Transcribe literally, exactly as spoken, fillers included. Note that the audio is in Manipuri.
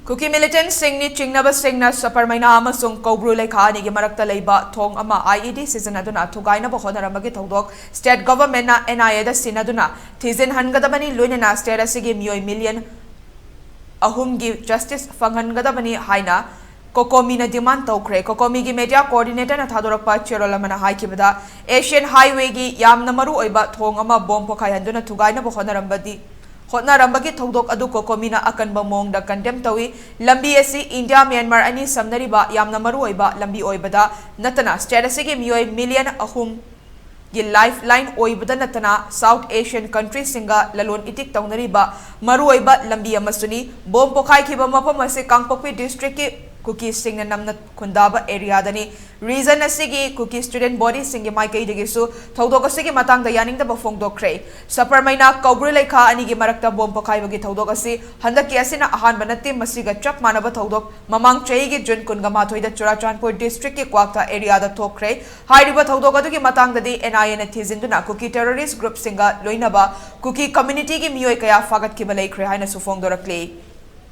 ꯀꯨꯀꯤ ꯃꯤꯂꯤꯇꯦꯟꯠꯁꯤꯡꯅꯤ ꯆꯤꯡꯅꯕꯁꯤꯡꯅ ꯁꯄꯔꯃꯩꯅꯥ ꯑꯃꯁꯨꯡ ꯀꯧꯕ꯭ꯔꯨ ꯂꯩꯈꯥ ꯑꯅꯤꯒꯤ ꯃꯔꯛꯇ ꯂꯩꯕ ꯊꯣꯡ ꯑꯃ IED ꯁꯤꯖꯤꯟꯅꯗꯨꯅ ꯊꯨꯒꯥꯏꯅꯕ ꯍꯣꯠꯅꯔꯝꯕꯒꯤ ꯊꯧꯗꯣꯛ state government ꯅ NIA ꯗ ꯁꯤꯟꯅꯗꯨꯅ ꯊꯤꯖꯤꯟꯍꯟꯒꯗꯕꯅꯤ, ꯂꯣꯏꯅꯅ state ꯑꯁꯤꯒꯤ ꯃꯤꯑꯣꯏ million ꯑꯍꯨꯝꯒꯤ justice ꯐꯪꯍꯟꯒꯗꯕꯅꯤ ꯍꯥꯏꯅ COCOMI ꯅ demand ꯇꯧꯈ꯭ꯔꯦ꯫ COCOMI ꯒꯤ media coordinator ꯅ ꯊꯥꯗꯣꯔꯛꯄ ꯆꯦꯔꯣꯜ ꯑꯃꯅ ꯍꯥꯏꯈꯤꯕꯗ, Asian Highway ꯒꯤ ꯌꯥꯝꯅ ꯃꯔꯨ ꯑꯣꯏꯕ ꯊꯣꯡ ꯑꯃ bomb ꯄꯣꯈꯥꯏꯍꯟꯗꯨꯅ ꯊꯨꯒꯥꯏꯅꯕ ꯍꯣꯠꯅꯔꯝꯕꯗꯤ ꯍꯣꯠꯅꯔꯝꯕꯒꯤ ꯊꯧꯗꯣꯛ ꯑꯗꯨ COCOMI ꯅ ꯑꯀꯟꯕ ꯃꯑꯣꯡꯗ condemn ꯇꯧꯏ꯫ ꯂꯝꯕꯤ ꯑꯁꯤ ꯏꯟꯗꯤꯌꯥ ꯃ꯭ꯌꯥꯟꯃꯥꯔ ꯑꯅꯤ ꯁꯝꯅꯔꯤꯕ ꯌꯥꯝꯅ ꯃꯔꯨ ꯑꯣꯏꯕ ꯂꯝꯕꯤ ꯑꯣꯏꯕꯗ ꯅꯠꯇꯅ state ꯑꯁꯤꯒꯤ ꯃꯤꯑꯣꯏ million ꯑꯍꯨꯝ ꯒꯤ lifeline ꯑꯣꯏꯕꯗ ꯅꯠꯇꯅ South Asian country ꯁꯤꯡꯒ ꯂꯂꯣꯟ ꯏꯇꯤꯛ ꯇꯧꯅꯔꯤꯕ ꯃꯔꯨꯑꯣꯏꯕ ꯂꯝꯕꯤ ꯑꯃꯁꯨꯅꯤ꯫ Bomb ꯄꯣꯈꯥꯏꯈꯤꯕ ꯃꯐꯝ ꯑꯁꯤ ꯀꯥꯡꯄꯣꯛꯄꯤ district ꯀꯤ ꯀꯨꯀꯤꯁꯤꯡꯅ ꯅꯝꯅ ꯈꯨꯟꯗꯥꯕ area ꯗꯅꯤ꯫ Region ꯑꯁꯤꯒꯤ ꯀꯨꯀꯤ student body ꯁꯤꯡꯒꯤ ꯃꯥꯏꯀꯩꯗꯒꯤꯁꯨ ꯊꯧꯗꯣꯛ ꯑꯁꯤꯒꯤ ꯃꯇꯥꯡꯗ ꯌꯥꯅꯤꯡꯗꯕ ꯐꯣꯡꯗꯣꯛꯈ꯭ꯔꯦ꯫ ꯁꯄꯔꯃꯩꯅꯥ ꯀꯧꯕ꯭ꯔꯨ ꯂꯩꯈꯥ ꯑꯅꯤꯒꯤ ꯃꯔꯛꯇ bomb ꯄꯣꯈꯥꯏꯕꯒꯤ ꯊꯧꯗꯣꯛ ꯑꯁꯤ ꯍꯟꯗꯛꯀꯤ ꯑꯁꯤꯅ ꯑꯍꯥꯟꯕ ꯅꯠꯇꯦ, ꯃꯁꯤꯒ ꯆꯞ ꯃꯥꯟꯅꯕ ꯊꯧꯗꯣꯛ ꯃꯃꯥꯡ ꯆꯍꯤꯒꯤ June ꯀꯨꯟꯒ ꯃꯥꯊꯣꯏꯗ ꯆꯨꯔꯥꯆꯥꯟꯄꯨꯔ district ꯀꯤ ꯀ꯭ꯋꯥꯛꯇꯥ area ꯗ ꯊꯣꯛꯈ꯭ꯔꯦ꯫ ꯍꯥꯏꯔꯤꯕ ꯊꯧꯗꯣꯛ ꯑꯗꯨꯒꯤ ꯃꯇꯥꯡꯗꯗꯤ NIA ꯅ ꯊꯤꯖꯤꯟꯗꯨꯅ ꯀꯨꯀꯤ terrorist group ꯁꯤꯡꯒ ꯂꯣꯏꯅꯕ ꯀꯨꯀꯤ community ꯒꯤ ꯃꯤꯑꯣꯏ ꯀꯌꯥ ꯐꯥꯒꯠꯈꯤꯕ ꯂꯩꯈ꯭ꯔꯦ ꯍꯥꯏꯅꯁꯨ ꯐꯣꯡꯗꯣꯔꯛꯂꯤ꯫